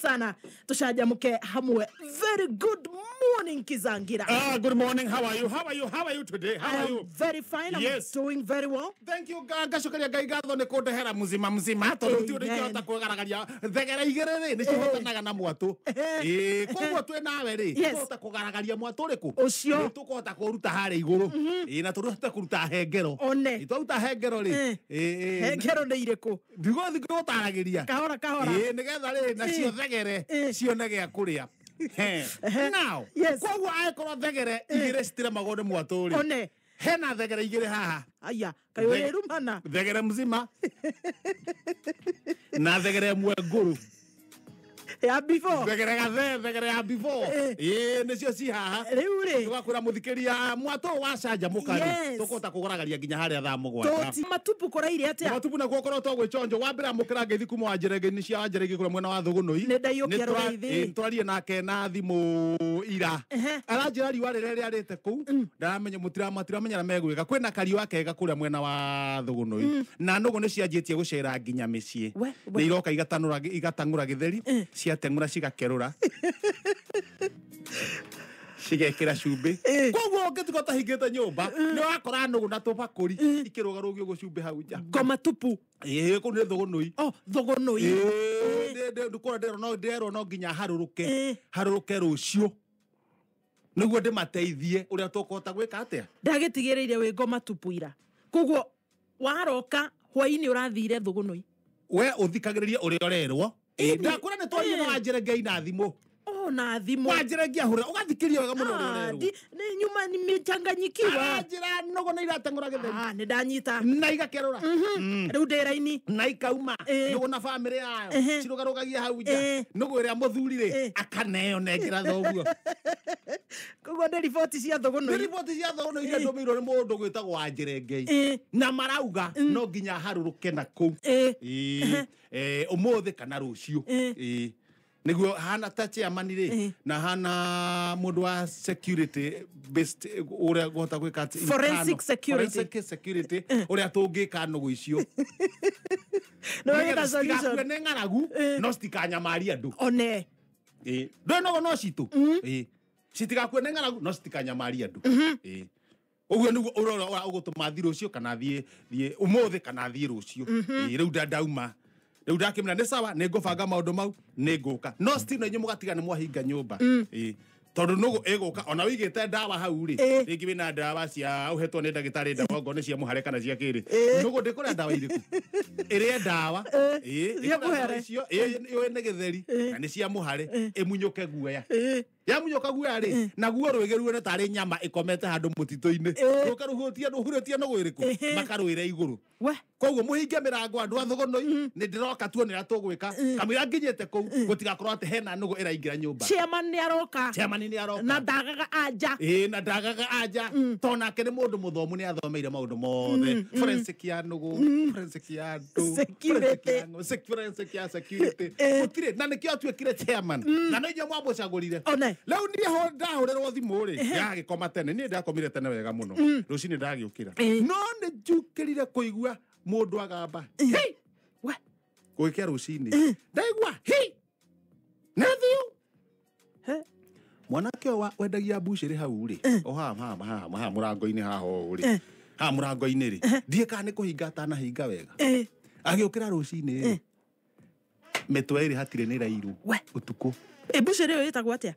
Sana tucanjamuke hamwe. Very good morning, Kizangira. Good morning. How are you? How are you? How are you today? How are you? Very fine. I'm Yes. doing very well. Thank you. Ngacokeria Ngai ngatho nĩ kũndehera muzima muzima tondũ ti ũndũ ingĩhota kwĩgaragaria thegere igĩrĩ rĩ nĩ cihotanaga na mwatũ. Ĩĩ, koguo twĩ nawe rĩ Yes. tũkũhota kũgaragaria mwatũ ũrĩkũ? Ũcio. Nĩ tũkũhota kũruta harĩa igũrũ. Ĩĩ, na tũhote kũruta hengero. One. Ĩĩ, twaruta hengero rĩ. Eh. Ĩĩ, ĩĩ, Hengero nĩ irĩkũ? ndigũthiĩ ngũtaragĩria. Kahora kahora. Ĩĩ, nĩgetha rĩ nacio thegere Eh. cione gĩa kũrĩa. He. Now, Yes. koguo angĩkorwo thegere igĩrĩ citiremagwo nĩ mwatũ rĩ One. hena thegere igĩrĩ haha. Aya, kaĩ ũrĩrumana? Thegere mzima na thegere ĩmwe ngũrũ. Ya before. Thegere gathee, thegere ya before. Eh. Ĩĩ, nĩcio ci haha. Rĩu rĩ. Tũgakwĩra mũthikĩria mwatũ wacanjamũka rĩ Yes. tũkũhota kũgaragaria nginya harĩa thaa 7. Tũti matupu kũraire atĩa? Matupu nakuo ũkoretwo gwĩchonjo wa mbere amũkĩra ngeithi kuma Wanjerenge-inĩ cia Wanjerenge kũrĩa mwena wa Thũgũnũi. Nĩ ndaiyũkia rũgeithi. Ĩĩ, nĩtwarie nake na thimũ ira. Ehe. Aranjĩra riũa rĩrĩa rĩarĩte kũu ndaramenya mũtiramenya na megwĩka kwĩna kariũa kega kũrĩa mwena wa Thũgũnũi na nũgũ nĩ cianjĩtie gũcera nginya mĩciĩ. We, we. Nĩ iroka igatang'ũra gĩtheri, ciateng'ũra cigakerũra cigekĩra cumbĩ. Eh. Koguo ũngĩtuĩka ũtahingĩte nyũmba nĩ wakora nũgũ na tũbakũri ikĩrũgarũgio gũ cumbĩ hau nja. Ngoma tupu. Ĩĩ, kũu nĩ Thũgũnũi. Oh, Thũgũnũi. Ĩĩ, ndĩrerwo no nginya harũrũke Eh. harũrũke rũciũ nĩguo ndĩmateithie ũrĩa tũkũhota gwĩka atĩa. Ndagĩtigĩrĩire wĩ ngoma tupu ira. Koguo waroka hwainĩ ũrathire Thũgũnũi. We ũthikagĩrĩrie ũrĩa ũrerwo. Ĩĩ, Ndakwĩra nĩ twarie na eh. Wanjerenge na thimũ. Oh, na thimũ. Wanjerenge ahũra ũgathikĩria wega mũno ũrĩa Ah, ũrerwo. nĩ nyuma nimechanganyikiwa. Aranjĩra nũgũ nĩ irateng'ũra gĩtheri Ah, nĩ ndanyita. na igakerũra Rĩu ndĩ raini. na ikauma Eh. nũgũ na bamĩrĩ yayo Ehe. cirũgarũgagia hau nja Eh. nũgũ ĩrĩa mũthuri rĩ Eh. akaneo nengera thoguo. Koguo nĩ riboti cia Nĩ Thũgũnũi. riboti cia Thũgũnũi iria ndũmĩirwo nĩ mũndũ gwĩtagwo Wanjerengei Eh. na marauga no nginya harũrũke na kũu. Eh. Ĩĩ, ũmũthĩ kana rũciũ. Eh. Ĩĩ. Nĩguo hana ta chairman rĩ Eh. na hana mũndũ wa security based ũrĩa ngũhota gwĩka atĩ Forensic internal- security. forensic security ũrĩa tũngĩka nũgũ icio. Nĩ wagĩta Nĩgetha solution. citigakue nĩ ng'aragu no citikanyamarie andũ. One. Ĩĩ. Ndũĩ nũgũ no citũ. Ĩĩ. Citigakue nĩ ng'aragu no citikanyamarie andũ. Ĩĩ. Ũguo nĩguo ũrora ũgũtũma thiĩ rũciũ kana thiĩ ũmũthĩ kana thiĩ rũciũ. Ĩĩ, rĩu ndauma rĩu ndakĩmera nĩ sawa nĩ ngũbanga maũndũ mau nĩ ngũka no still inyuĩ mũgatiga nĩ mwahinga nyũmba. Ĩĩ. Tondũ nũgũ ĩgũka ona wĩigĩte ndawa hau rĩ Ĩĩ. rĩngĩ wĩna ndawa cia ũhetwo nĩ ndagĩtarĩ ndawa okorwo nĩ cia mũhare kana cia kĩrĩ nũgũ ndĩkũrĩa ndawa irĩkũ ĩrĩe ndawa. Ĩĩ, Cia ĩkũrĩa ndawa mũhare. icio ĩĩ, ĩĩ nĩ gĩtheri na nĩ cia mũhare ĩmunyũke guoya. Eh. Yamunyũka guoya rĩ naguo rwĩgĩ ruone tarĩ nyama ĩkomete handũ mũtitũ-inĩ rũke rũhutie rũhurĩtie nũgũ ĩrĩkũ Ehe. makarũĩre igũrũ. We. Koguo mũhinge mĩrango andũ a Thũgũnũi nĩ ndĩroka tuone ũrĩa tũgwĩka kamũira nginyĩte kũu gũtigakorwo atĩ hena nũgũ ĩraingĩra nyũmba. Chairman nĩ aroka. Chairman nĩ aroka. Na ndagaga anja. Ĩĩ, na ndagaga anja tondũ nake nĩ mũndũ mũthomu nĩ athomeire maũndũ mothe forensic ya nũgũ, forensic ya andũ, Security. forensic ya forensic ya security gũtirĩ na nĩkĩo atuĩkire chairman na no inyuĩ mwamũcagũrire. One. Rĩu niĩ ndahũrĩrwo thimũ rĩ ndagĩkoma tene niĩ ndakomire tene wega mũno rũcinĩ ndagĩũkĩra Eh. no nĩ njũkĩrire kũigua mũndũ agamba hi We. gũgĩkĩa rũcinĩ ndaigua hi nĩ thiũ He. mwanake ũyũ wendagia mbucĩrĩ hau rĩ o haha haha haha haha mũrango-inĩ haha ũũ rĩ haha mũrango-inĩ rĩ ndiĩ kana nĩ kũhinga atanahinga wega Eh. agĩũkĩra rũcinĩ rĩ mĩtwe ĩrĩ hatirĩ nĩ ĩrairwo We. ũtukũ. Ĩ mbucĩrĩ ĩyo ĩtagwo atĩa?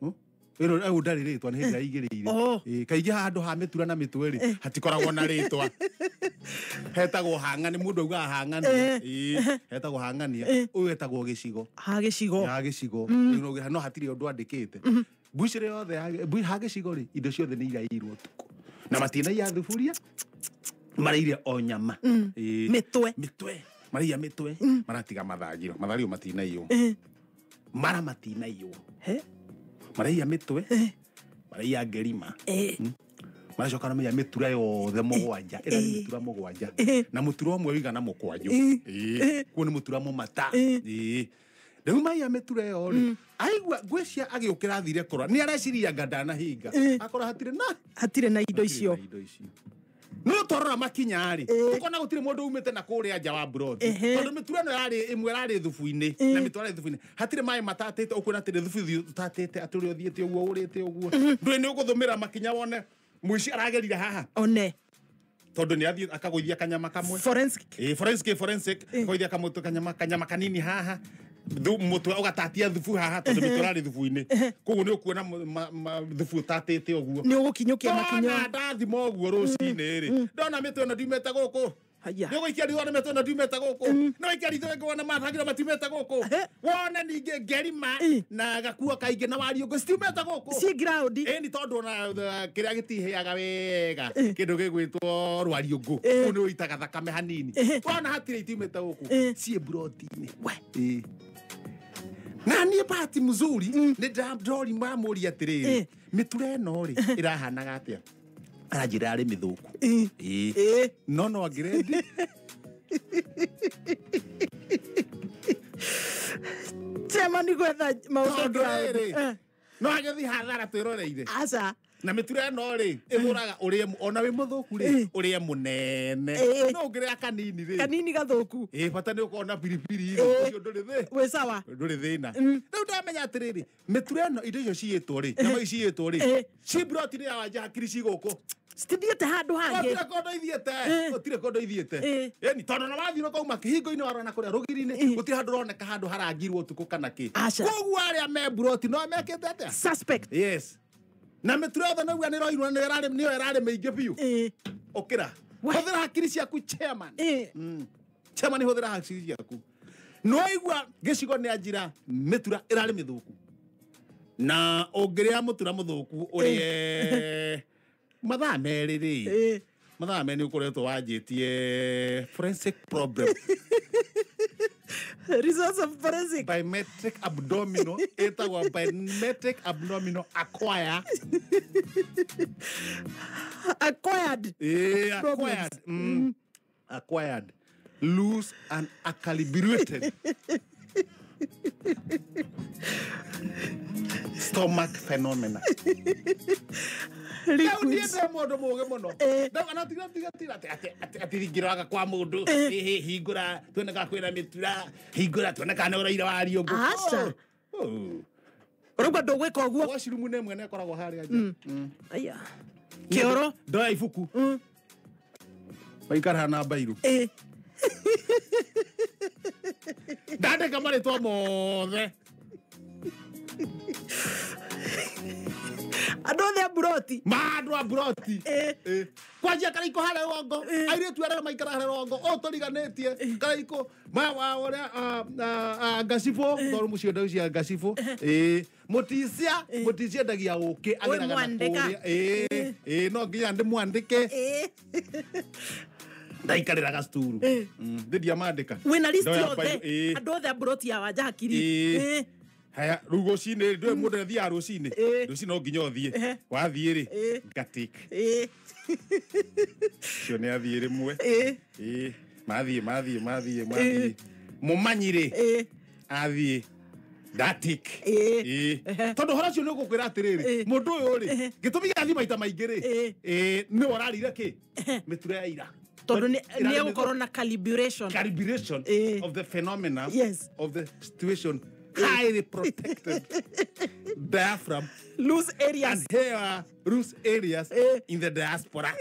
Ĩno ũyũ ndarĩ rĩtwa nĩ hĩndĩ aigĩrĩire. Oh. Ĩĩ, kaingĩ handũ ha mĩtura na mĩtwe rĩ hatikoragwo na rĩtwa hetagwo hang'ani mũndũ augaga hang'ania. Ĩĩ, hetagwo hang'ania ũyũ etagwo gĩcigo. Ha gĩcigo. Ya gĩcigo no hatirĩ ũndũ andĩkĩte mbucĩrĩ yothe ha gĩcigo rĩ indo ciothe nĩ irairwo ũtukũ na matinaiya thuburia maraire o nyama. Ĩĩ. Mĩtwe. Mĩtwe maraiya mĩtwe maratiga mathagiro mathagiro matinaiywo mara matinaiywo He. maraiya mĩtwe maraiya ngerima Eh. maracoka namaiya mĩtura yothe mũgwanja ĩrĩa nĩ mĩtura mũgwanja na mũtura ũmwe ũigana mũkwanjũ. Ĩĩ, kuo nĩ mũtura mũmata. Ĩĩ. Rĩu maiya mĩtura ĩyo rĩ aigua ngwĩcia agĩũkĩra athire kũrora nĩ areciria anga ndanahinga akora hatirĩ na Hatirĩ na indo icio. indo icio. No twarora makinya rĩ tukona gũtirĩ mũndũ umĩte na kũrĩa nja wa broti tondũ mĩtura ĩno yarĩ ĩmwe ĩrarĩ thubu-inĩ na mĩtũ ĩrarĩ thubu-inĩ hatirĩ maĩ matatĩte ũkuona atĩrĩ thubu ũtatĩte atĩ ũrĩa ũthiĩte ũguo ũrĩte ũguo ndũĩ nĩ ũgũthũmĩra makinya wone mũici aragerire haha one tondũ nĩ athiĩ akagũithia kanyama kamwe forensic forensic akagũithia kamũtwe kanyama kanini haha mũtwe ũgatatia thubu haha tondũ mĩtwe ĩrarĩ thubu-inĩ koguo nĩ ũkuona thubu ũtatĩte ũguo nĩ ũgũkinyũkia makinya ndona ndathima ũguo rũcinĩ rĩ ndona mĩtwe ĩno ndiumĩte gũkũ Haya. nĩ ũgũikia ritho wone mĩtwe ĩno ndiumĩte gũkũ no ikia ritho rĩngĩ wone mathangiro matiumĩte gũkũ wone ningĩ ngerima na gakuo kaingĩ na wariũngũ citiumĩte gũkũ ciĩ ground ĩni tondũ ona kĩrĩa gĩtihĩaga wega kĩndũ gĩgwĩtwo rwariũngũ kũu nĩ ũitaga thakame hanini wona hatirĩ itiumĩte gũkũ ciĩ mburoti-inĩ Ĩĩ. Na niĩ bahati mzuri nĩ ndori mamũria atĩrĩrĩ mĩtura ĩno rĩ ĩrahanaga atĩa aranjĩra yarĩ mĩthũku Ĩĩ. No angĩrendi chairman gwetha maũndũ tondũ ground. rĩrĩ no agĩthiĩ hathara twĩroreire Aca na mĩtura ĩno rĩ ĩthũraga ũrĩe ona wĩ mũthũku rĩ ũrĩe mũnene no ũngĩrĩa kanini rĩ kanini gathũku ĩ bata nĩ ũkorwo na biribiri rĩ ũcio ndũrĩ thĩ wĩ sawa ndũrĩ thĩna rĩu ndamenya atĩrĩrĩ mĩtura ĩno indo icio ciyĩtwo rĩ nyama ici ciyĩtwo rĩ ci mburoti-inĩ ya wanja hakiri ci gũkũ citithiĩte handũ hangĩ gũtirĩ kũndũ ithiĩte gũtirĩ kũndũ ithiĩte ĩni tondũ na wathiĩ ũkauma kĩhingo-inĩ warora na kũrĩa rũgiri-inĩ gũtirĩ handũ ũroneka handũ harangirwo ũtukũ kana kĩ Aca. koguo arĩa me mburoti no mekĩte atĩa suspect yes na mĩtura yothe nauga nĩ ĩroirwo na nĩyo ĩrarĩ mĩingĩ biũ ũkĩra hũthĩra hakiri ciaku chairman chairman hũthĩra hakiri ciaku nĩwaigua gĩcigo nĩ anjira mĩtura ĩrarĩ mĩthũku na ũngĩrĩa mũtura mũthũku ũrĩe mathaa merĩ rĩ mathaa merĩ nĩ ũkoretwo wanjĩtie forensic problem results of forensic biometric abdominal ĩtagwo biometric abdominal acquire acquired acquired acquired loose and calibrated stomach phenomena rĩu niĩ ndĩ mũndũ mũgĩ mũno ndauga no tiga tiga tiga atĩ atĩ ringĩroraga kwa mũndũ ĩhĩ hingũra tuone kana kwĩna mĩtura hingũra tuone kana nĩ ũraira wariũngũ Aca. Ũrauga ndũgwĩka ũguo washroom nĩ ĩmwe na ĩkoragwo harĩa nja Aya. Kĩoro ndoya ibuku maikara na mbairu ndandĩka marĩtwa mothe andũ othe a mburoti ma andũ a mburoti kwanjia karaiko harĩa rũgongo airĩtu arĩa maikara harĩa rũgongo ũũ tũriganĩtie karaiko ũrĩa ngacibũ tondũ mũcio ndau cia ngacibũ mũtisia mũtisia endagia ũkĩ ageraga na mwandĩka. kũrĩa ĩĩ no nginya ndĩmwandĩke ndaikarĩra gacuturu ndĩ ndiamandĩka wĩna list Ndoya yothe mbairũ, ĩĩ. andũ othe a mburoti ya wanja hakiri Ĩĩ. Haya, rĩu rũcinĩ ndũĩ mũndũ nĩathiaga rũcinĩ rũcinĩ no nginya ũthiĩ wathiĩ rĩ ngatik ũcio nĩ athiĩ rĩmwe Ĩĩ, mathiĩ mathiĩ mathiĩ mathiĩ mũmanyi rĩ athiĩ ndatik Ĩĩ. Tondũ ũhoro ũcio nĩ ũgũkwĩra atĩrĩrĩ mũndũ ũyũ rĩ gĩtũmi gĩa thiĩ maita maingĩ rĩ nĩwe ũrarire kĩ mĩtura ya ira tondũ nĩ Ĩrarĩ egũkorwo na calibration calibration of the phenomena Yes. of the situation highly protected diaphragm loose areas and here are loose areas in the diaspora.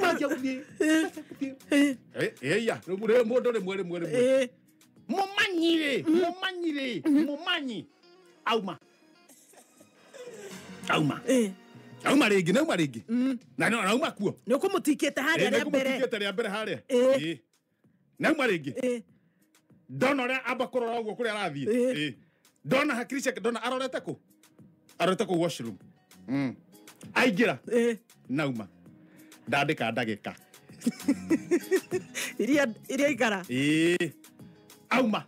Manjia gũthiĩ, manjia gũthiĩ. Ĩya, rĩu mũndũ rĩmwe rĩmwe rĩmwe. Mũmanyi rĩ, mũmanyi rĩ, mũmanyi auma. Auma. Auma rĩngĩ, nauma rĩngĩ. Na no nauma kuo. nĩ ũkũmũtikĩte harĩa rĩa mbere Nĩngũmũtigĩte rĩa mbere harĩa. Ĩĩ. Nauma rĩngĩ. Ndona ũrĩa amba kũrora ũguo kũrĩa arathiĩ. Ĩĩ. Ndona hakiri ciake ndona arorete kũ? Arorete kũ washroom. Aingĩra nauma. Ndandĩka ndagĩka. Iria ikara Ĩĩ. Auma.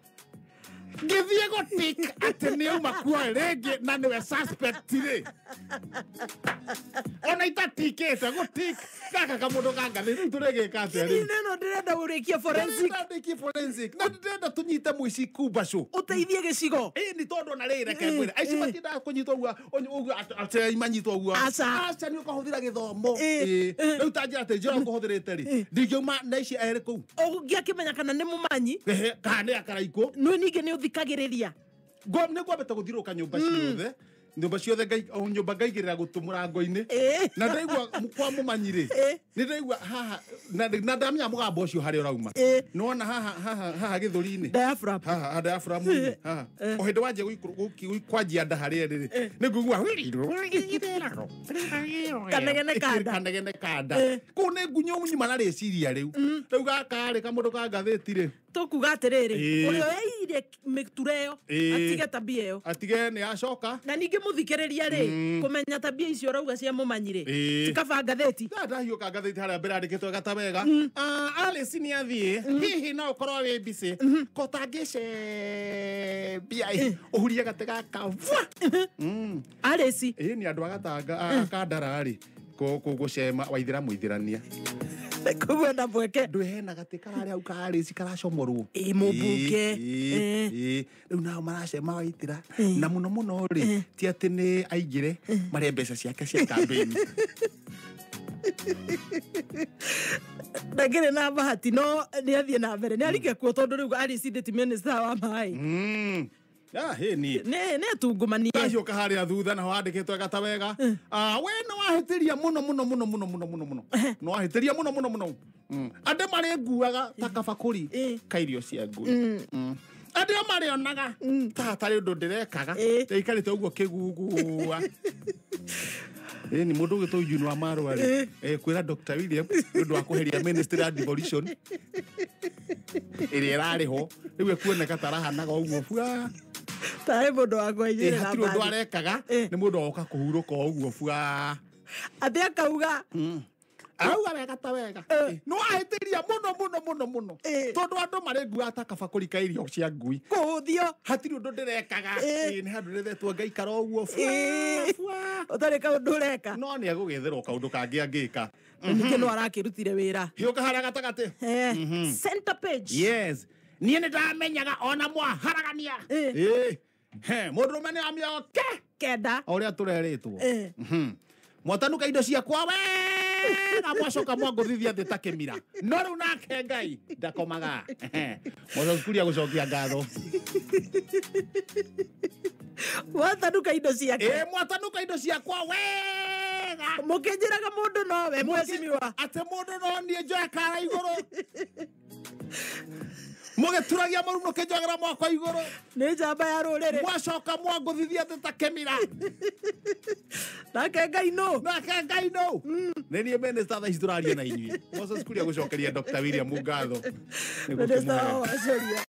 Ngĩthiĩ gũtik atĩ nĩ auma kuo rĩngĩ na nĩwe suspect rĩ. Ona itatikĩte gũtik gaka kamũndũ ka ngathĩti rĩu tũrĩgĩka atĩa rĩu? Neno ndĩrenda ũrĩkie forensic. Ndĩrenda ndĩkie forensic na ndĩrenda tũnyite mũici kumbacũ. Ũteithie gĩcigo. Ĩ nĩ tondũ ona rĩrĩ reke ngwĩre aici matiendaga kũnyitwo ũguo ũguo atĩ manyitwo ũguo. Aca. Aca nĩ ũkahũthĩra gĩthomo. Ĩ, Ĩ, rĩu ta njĩra atĩ njĩra ũkũhũthĩrĩte rĩ ndingĩuma na ici erĩ kũu. Ũngĩakĩmenya kana nĩ mũmanyi. Ehe, kana nĩ akaraikũ. Nĩ ningĩ nĩ ũthikagĩrĩria. Nĩ ngwambĩte gũthiũrũrũka nyũmba ciothe. Nyũmba ciothe o nyũmba ngaigĩrĩra gũtũ mũrango-inĩ. Na ndaigua kwa mũmanyi rĩ, nĩ ndaigua haha na ndamenya mũgambo ũcio harĩa ũrauma. Nĩwona haha haha haha gĩthũri-inĩ. Diaphragm. Haha diaphragm-inĩ haha. O hĩndĩ wanjia kwanjia nda harĩa ĩrĩ rĩ, nĩ ngũigua Kanegene ka nda. Kanegene ka nda. Kũu nĩ ngunyũ nyuma na rĩciria rĩu. Rĩu gaka rĩ kamũndũ ka ngathĩti rĩ. Tũkuga atĩrĩrĩ, ũrĩa weire mĩtura ĩyo, atige tabia ĩyo. Atige nĩ acoka. Na ningĩ mũthikĩrĩria rĩ, kũmenya tabia icio ũrauga cia mũmanyi rĩ, ti kaba ngathĩti. Ndahiũka ngathĩti harĩa mbere yandĩkĩtwo gata wega. Alice nĩ athiĩ, hihi no ũkorwo wĩ busy. Ko ũtangĩcembia ĩ, ũhurie gatĩ gaka bwa. Alice. Ĩ nĩ andũ a Gatanga, a Kandara rĩ, gũcema Waithĩra mũithĩrania. Koguo na mweke. Ndũ hena gatĩ kararĩ hau ka Alice karacomorwo. Ĩ, mũmbunge. Rĩu nao maracema Waithĩra. Na mũno mũno rĩ, ti atĩ nĩ aingĩre marĩe mbeca ciake cia kambĩini. Ndakĩrĩ na bahati no nĩ athiĩ na mbere. Nĩ arike kuo tondũ rĩu Alice ndĩ ti minister wa maĩ. Hĩ ni. Nĩ atungumanie. Ndahiũka harĩa thutha naho handĩkĩtwo gata wega. We nĩ wahĩtĩria mũno mũno mũno mũno mũno mũno mũno. Nĩ wahĩtĩria mũno mũno mũno. Andũ marĩnguaga ta kabakũri ka irio cia ngui. Andũ marĩonaga ta hatarĩ ũndũ ndĩrekaga. Ndĩikarĩte ũguo kĩgugua. Ni mũndũ ũgĩtwo Eugene wa Marua rĩ, kwĩra Dr. William nĩ ũndũ wa kũheria ministry ya devolution ĩrĩa ĩrarĩ ho rĩu ekuoneka ta arahanaga ũguo bua. Tarĩ mũndũ wa kũigĩrĩra Hatirĩ ũndũ mbathi. arekaga, nĩ mũndũ oka kũhurũka o ũguo bua. Atĩ akauga. Arauga wega ta wega. Nĩ wahĩtĩria mũno mũno mũno mũno. Tondũ andũ marĩnguaga ta kabakũri ka irio cia ngui. Kũhũthio. Hatirĩ ũndũ ndĩrekaga. Nĩ handũ ndĩretwo ngaikara ũguo bua, bua. Ũtarĩ kaũndũ ũreka. No nĩ egũgĩetherwo kaũndũ kangĩ angĩka. Ningĩ no arakĩrutire wĩra. Hiũka harĩa gatagatĩ. Center page. Yes. Niĩ nĩ ndamenyaga ona mwaharagania. He, mũndũrũme nĩ amĩoke. Kenda. O ũrĩa tũrerĩtwo. Mwatanuka indo ciakwa wega mwacoka mwangũthithia thĩ ta kĩmira. No rĩu nake Ngai ndakomaga. Moses Kuria gũcokia ngatho. Mwatanuka indo ciake. Mwatanuka indo ciakwa wega. Mũkĩnjĩraga mũndũ nowe mheshimiwa. Atĩ mũndũ no niĩ njoe kara igũrũ. Mũgĩturagia mũru mũkĩnjoegera mwako igũrũ. Nĩ njamba ya rũrĩrĩ. Mwacoka mwangũthithia thĩ ta kĩmira. Nake Ngai nũ? Nake Ngai nũ? Nĩ niĩ minister thaa ici tũraria na inyuĩ. Moses Kuria gũcokeria Dr. William ngatho. Minister wa Waceria.